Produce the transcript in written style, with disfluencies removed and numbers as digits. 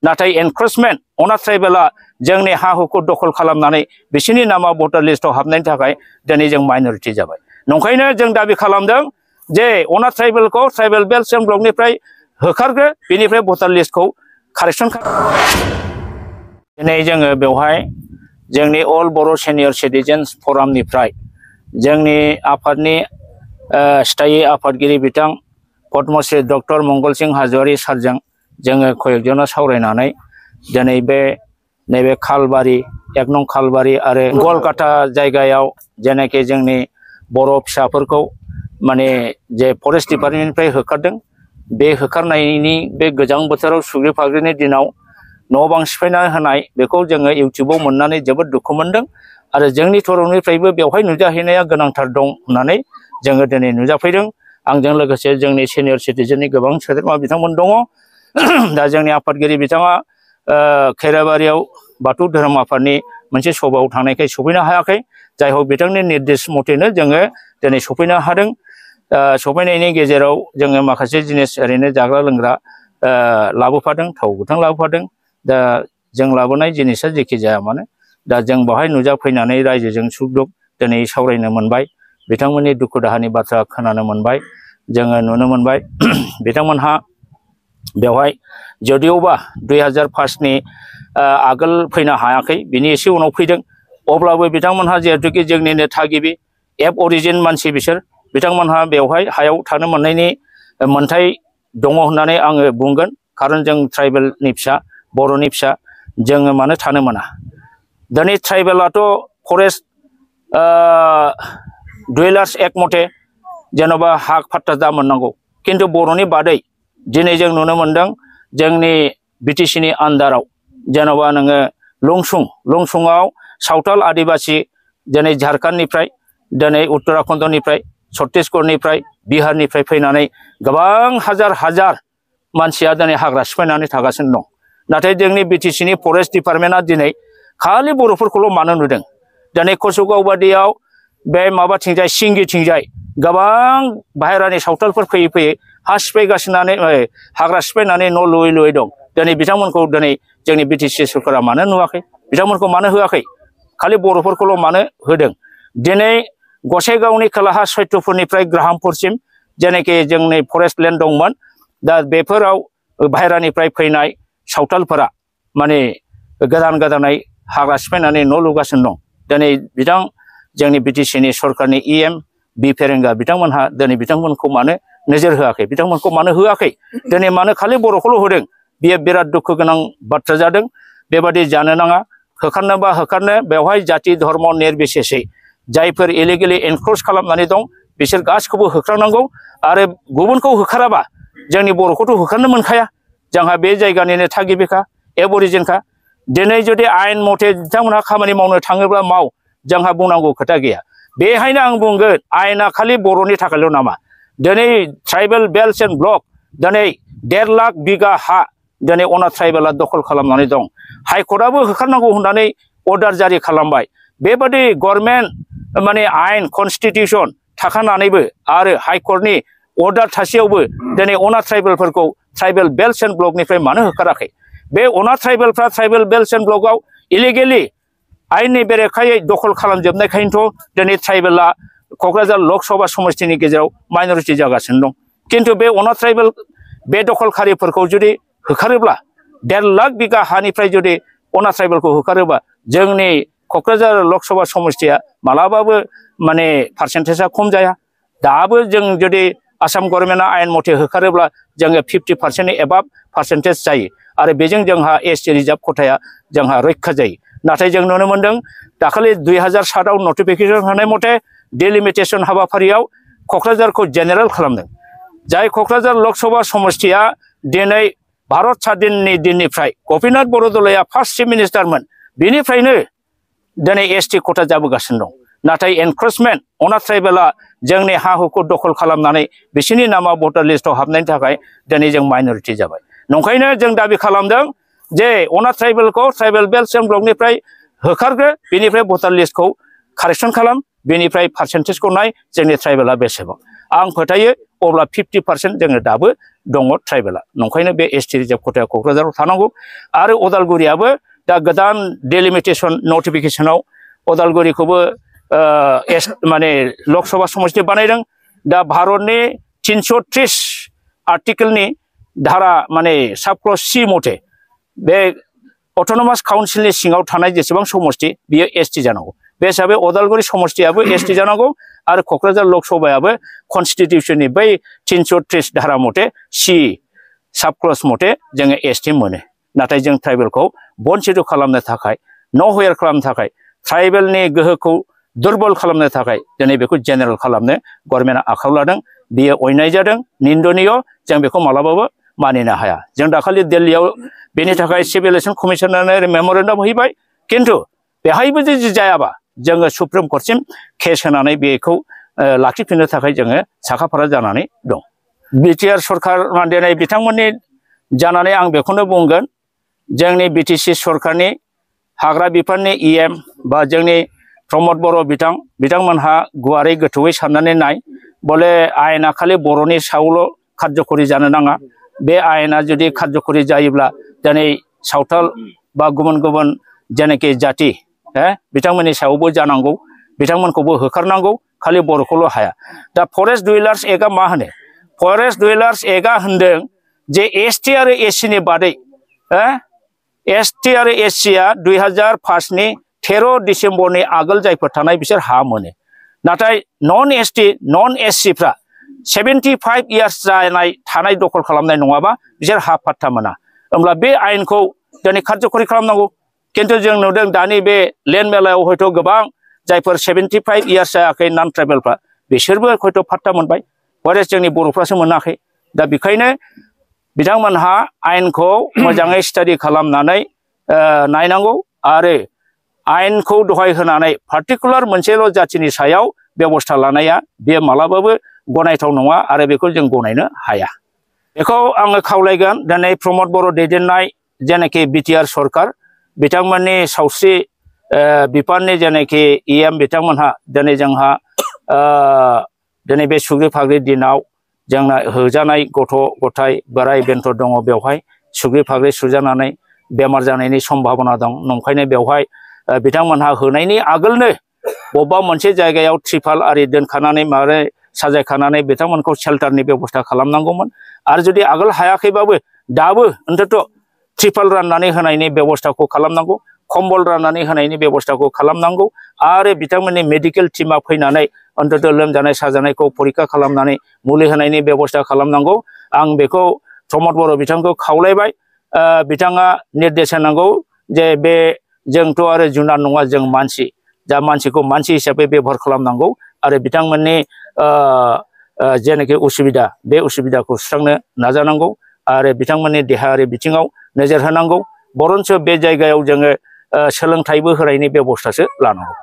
नाथाय एनक्रोचमेन्ट अनाथ ट्राइबेला जोंनि हा हुखौ दखल खालामनानै बिसोरनि नामा भटार लिस्टआव हाबनायनि थाखाय दिनै जों माइनरिटि जाबाय। नंखायनो जों दाबि खालामदों जे अनाथ ट्राइबेलखौ ट्राइबेल बेल्ट एन्ड ब्लकनिफ्राय होखारग्रो, बेनिफ्राय भटार लिस्टखौ कारेक्सन दिनै जोङो बेवहाय जोंनि अल बर' सिनियर सिटिजेन्स फरामनिफ्राय जोंनि आफादनि स्थायी आफादगिरि बिथां पद्मश्री डक्टर मंगल सिंह हाज'वारी सारजों जोङो कयेकजना सावरायनानै दिनै बे नैबे खालबारि 1 नं खालबारि आरो गलकाता जायगायाव जेनाखि जोंनि बर' फिसाफोरखौ माने जे फरेस्ट डिपार्टमेन्टनिफ्राय होखारदों, बे होखारनायनि बे गोजां बोथोराव सुग्रि फाग्रिनि दिनाव न' बां सिफायना होनाय बेखौ जोङो इउटिउबाव मोननानै जोबोद दुखु मोनदों आरो जोंनि थर'निफ्रायबो बेवहाय नुजाहैनाया गोनांथार दं होननानै जोङो दिनै नुजाफैदों। आंजों लोगोसे जोंनि सिनियर सिटिजेननि गोबां सोद्रोमा बिथांमोन दङ। दा जोंनि आफादगिरि बिथाङा खैराबारियाव बाथौ धोरोम आफादनि मोनसे सभायाव थांनायखाय सफैनो हायाखै। जाय हक बिथांनि निर्देश मथेनो जोङो दिनै सफैनो हादों। सफैनायनि गेजेराव जोङो माखासे जिनिस ओरैनो जाग्रा लोंग्रा लाबोफादों, थाव गोथां लाबोफादों। दा जों लाबोनाय जिनिसा जेखि जाया मानो दा जों बेवहाय नुजाफैनानै रायजोजों सुख दुख दिनै सावरायनो मोनबाय, बिथांमोननि दुखु दाहानि बाथ्रा खोनानो मोनबाय, जोङो नुनो मोनबाय। बिथांमोनहा बेवहाय जदिउबा 2005नि आगोल फैनो हायाखै, बिनि एसे उनाव फैदों, अब्लाबो बिथांमोनहा जिहेतुकि जोंनिनो थागिबि एब अरिजिन मानसि बिसोर, बिथांमोनहा बेवहाय हायाव थानो मोननायनि मोन्थाय दङ होननानै आङो बुंगोन। खारन जों ट्राइबेलनि फिसा, बर'नि फिसा, जोङो मानो थानो मोना? दिनै ट्राइबेलाथ' फरेस्ट डुवेलार्स एक्ट मथे जेन'बा हा फाट्टा दा मोननांगौ, खिन्थु बर'नि बादै दिनै जों नुनो मोनदों जोंनि बिटिसिनि आन्दाराव जेन'बा नोङो लंसुङाव सावथाल आदिबासि दिनै झारखन्डनिफ्राय, दिनै उत्तराखन्डनिफ्राय, छत्तीसगढ़निफ्राय, बिहारनिफ्राय फैनानै गोबां हाजार हाजार मानसिया दिनै हाग्रा सिफायनानै थागासिनो दं। नाथाय जोंनि बिटिसिनि फरेस्ट डिपार्टमेन्टआ दिनै खालि बर'फोरखौल' मानो नुदों? दिनै कसुगावबादियाव बे माबाथिंजाय सिंगिथिंजाय गोबां बाहेरानि सावथालफोर फैयै फैयै हा सिफायगासिनानै हाग्रा सिफायनानै न' लुयै लुयै दं। दिनै बिथांमोनखौ दिनै जोंनि बिटिसि सरकारा मानो नुवाखै? बिथांमोनखौ मानो होआखै? खालि बर'फोरखौल' मानो होदों? दिनै गसाइगावनि खोलाहा सैत्यपुरनिफ्राय ग्राहामपुरसिम जेनाखि जोंनि फरेस्ट लेन्ड दंमोन, दा बेफोराव बाहेरानिफ्राय फैनाय सावथालफोरा माने गोदान गोदानै हाग्रा सिफायनानै न' लुगासिनो दं। दिनै बिथां जोंनि बिटिसिनि सरकारनि EM बि फेरेंगा बिथांमोनहा दिनै बिथांमोनखौ मानो नोजोर होआखै? बिथांमोनखौ मानो होआखै? दिनै मानो खालि बर'खौल' होदों? बेयो बिराद दुखु गोनां बाथ्रा जादों। बेबादि जानो नाङा। होखारनोबा होखारनो, बेवहाय जाति धर्म निर्बिसेसै जायफोर इलिगेलि एनक्रोच खालामनानै दं बिसोर गासिखौबो होखारनांगौ। आरो गुबुनखौ होखाराबा जोंनि बर'खौथ' होखारनो मोनखाया। जोंहा बे जायगानिनो थागिबिखा, एबरिजिनखा। दिनै जुदि आयेन मथे बिथांमोनहा खामानि मावनो थाङोब्ला माव, जोंहा बुंनांगौ खोथा गैया। बेहायनो आं बुंगोन आयेना खालि बर'नि थाखायल' नामा? दिनै ट्राइबेल बेल्ट एन्ड ब्लक दिनै 1.5 लाख बिगा हा दिनै अनाथ ट्राइबेला दखल खालामनानै दं। हाइकर्टआबो होखारनांगौ होननानै अर्डार जारि खालामबाय। बेबादि गभर्नमेन्ट माने आयेन कनस्टिटिउसन थाखानानैबो आरो हाइकर्टनि अर्डार थासेयावबो दिनै अनाथ ट्राइबेलफोरखौ ट्राइबेल बेल्ट एन्ड ब्लकनिफ्राय मानो होखाराखै? बे अनाथ ट्राइबेलफ्रा ट्राइबेल बेल्ट एन्ड ब्लकआव इलिगेलि आयेननि बेरेखायै दखल खालामजोबनायखायनोथ' दिनै ट्राइबेला क'क्राझार लकसभा समस्तिनि गेजेराव माइनरिटि जागासिनो दं। खिन्थु बे अनाथ ट्राइबेल बे दखलखारिफोरखौ जुदि होखारोब्ला 1.5 लाख बिगा हानिफ्राय जुदि अनाथ ट्राइबेलखौ होखारोबा जोंनि क'क्राझार लकसभा समस्तिया मालाबाबो माने पार्सेन्टेजआ खम जाया। दाबो जों जुदि आसाम गभर्नमेन्टआ आयेन मथे होखारोब्ला जोङो 50% एबाब पार्सेन्टेज जायो आरो बेजों जोंहा ST रिजार्भ खथाया जोंहा रैखा जायो। नाथाय जों नुनो मोनदों दाखालि 2007आव नटिफिकेसन होनाय मथे डिलिमिटेसन हाबाफारियाव क'क्राझारखौ जेनेरेल खालामदों। जाय क'क्राझार लकसभा समस्तिया दिनै भारत स्वाधीननि दिननिफ्राय गपिनाथ बरदलैया फार्स्ट चिफ मिनिस्टारमोन, बिनिफ्रायनो दिनै ST खथा जाबोगासिनो दं। नाथाय एनक्रोचमेन्ट अनाथ ट्राइबेला जोंनि हा हुखौ दखल खालामनानै बिसोरनि नामा भटार लिस्टआव हाबनायनि थाखाय दिनै जों माइनरिटि जाबाय। नंखायनो जों दाबि खालामदों जे अनाथ ट्राइबेलखौ ट्राइबेल बेल्ट एन्ड ब्लकनिफ्राय होखारग्रो, बेनिफ्राय भटार लिस्टखौ कारेक्सन खालाम, बेनिफ्राय पार्सेन्टेजखौ नाय जोंनि ट्राइबेला बेसेबां। आं फोथायो अब्ला 50% जोङो दाबो दङ ट्राइबेला नंखायनो बे एसटि रिजार्भ खथाया क'क्राझाराव थानांगौ आरो उदालगुरियाबो दा गोदान डेलिमिटेसन नटिफिकेसनाव उदालगुरिखौबो माने लकसभा समष्टि बानायदों दा भारतनि 330 आर्टिकेलनि धारा माने साब क्लज सी मथे बे अट'नमास काउन्सिलनि सिङाव थानाय जेसेबां समष्टि बियो एसटि जानांगौ बे हिसाबै उदालगुरि समष्टियाबो एसटि जानांगौ आरो क'क्राझार लकसभायाबो कन्स्टिटिउसननि बै 330 धारा मथे सी साब क्लज मथे जोङो एसटि मोनो नाथाय जों ट्राइबेलखौ बन्सित खालामनो थाखाय न'हेयार खालामनो थाखाय ट्राइबेलनि गोहोखौ दुर्बल खालामनो थाखाय दिनै बेखौ जेनेरेल खालामनो गभर्नमेन्टआ आखायाव लादों बियो अयनाय जादों निन्दनीय जों बेखौ मालाबाबो मानिनो हाया जों दाखालि दिल्लीयाव बेनि थाखाय सिभिल इलेक्शन कमिशनारनो मेमरेन्डाम हैबाय खिन्थु बेहायबो जुदि जायाबा जोङो सुप्रिम कर्टसिम केस होनानै बेखौ लाखिफिननो थाखाय जोङो साखाफारा जानानै दं बिटिआर सरकार दिनै बिथांमोननि जानानै आं बेखौनो बुंगोन जोंनि बिटिसि सरकारनि हाग्रा बिफाननि इएम बा जोंनि प्रमद बर' बिथांमोनहा गुवारै गोथौयै साननानै नाय बले आयेना खालि बर'नि सायावल' कार्यकरि जानो नाङा बे आयेना जुदि कार्यकरि जायोब्ला दिनै सावथाल बा गुबुन गुबुन जेनाखि जाति बिथांमोननि सायावबो जानांगौ बिथांमोनखौबो होखारनांगौ खालि बर'खौल' हाया दा फरेस्ट डुवेलार्स एक्टआ मा होनो फरेस्ट डुवेलार्स एक्टआ होनदों जे एसटि आरो एससिनि बादै एसटि आरो एससिया 2005 नि 13 डिसेम्बरनि आगोल जायफोर थानाय बिसोर हा मोनो नाथाय नन एसटि नन एससिफ्रा 75 इयार्स जानाय थानाय दखल खालामनाय नङाबा बिसोर हा पाट्टा मोना होमब्ला बे आयेनखौ दिनै कार्यकरि खालामनांगौ खिन्थु जों नुदों दानि बे लेन्ड मेलायाव हयथ' गोबां जायफोर 75 इयार्स जायाखै नन ट्राइबेलफ्रा बिसोरबो हयथ' पाट्टा मोनबाय हरेस जोंनि बर'फ्रासो मोनाखै दा बेखायनो बिथांमोनहा आयेनखौ मोजाङै स्टाडि खालामनानै नायनांगौ आरो आयेनखौ दहाय होनानै पार्टिकुलार मोनसेल' जातिनि सायाव बेबस्था लानाया बे मालाबाबो गनायथाव नङा आरो बेखौ जों गनायनो हाया बेखौ आङो खावलायगोन दिनै प्रमद बर' दैदेननाय जेनाखि बिटिआर सरकार बिथांमोननि सावस्रि बिफाननि जेनाखि इएम बिथांमोनहा दिनै जोंहा दिनै बे सुग्रि फाग्रि दिनाव जोंना होजानाय गथ' गथाय बोराय बेन्थ दङ बेवहाय सुग्रि फाग्रि सुजानानै बेमार जानायनि सम्भाबना दं नंखायनो बेवहाय बिथांमोनहा होनायनि आगोलनो बबेबा मोनसे जायगायाव त्रिपाल आरि दोनखानानै मारै साजायखानानै बिथांमोनखौ शेल्टारनि बेबस्था खालामनांगौमोन आरो जुदि आगोल हायाखैबाबो दाबो अन्तत त्रिपाल राननानै होनायनि बेबस्थाखौ खालामनांगौ कम्बल राननानै होनायनि बेबस्थाखौ खालामनांगौ आरो बिथांमोननि मेडिकेल टीमा फैनानै अन्तत लोमजानाय साजानायखौ परीक्षा खालामनानै मुलि होनायनि बेबस्था खालामनांगौ आं बेखौ प्रमद बर' बिथांखौ खावलायबाय बिथाङा निर्देश होनांगौ जे बे जोंथ' आरो जुनार नङा जों मानसि दा मानसिखौ मानसि हिसाबै बेबहार खालामनांगौ आरो बिथांमोननि जेनाखि उसुबिदा बे उसुबिदाखौ सुस्रांनो नाजानांगौ आरो बिथांमोननि देहायारि बिथिङाव नोजोर होनांगौ बरन्स बे जायगायाव जोङो सोलोंथाइबो होनायनि बेबस्थासो लानांगौ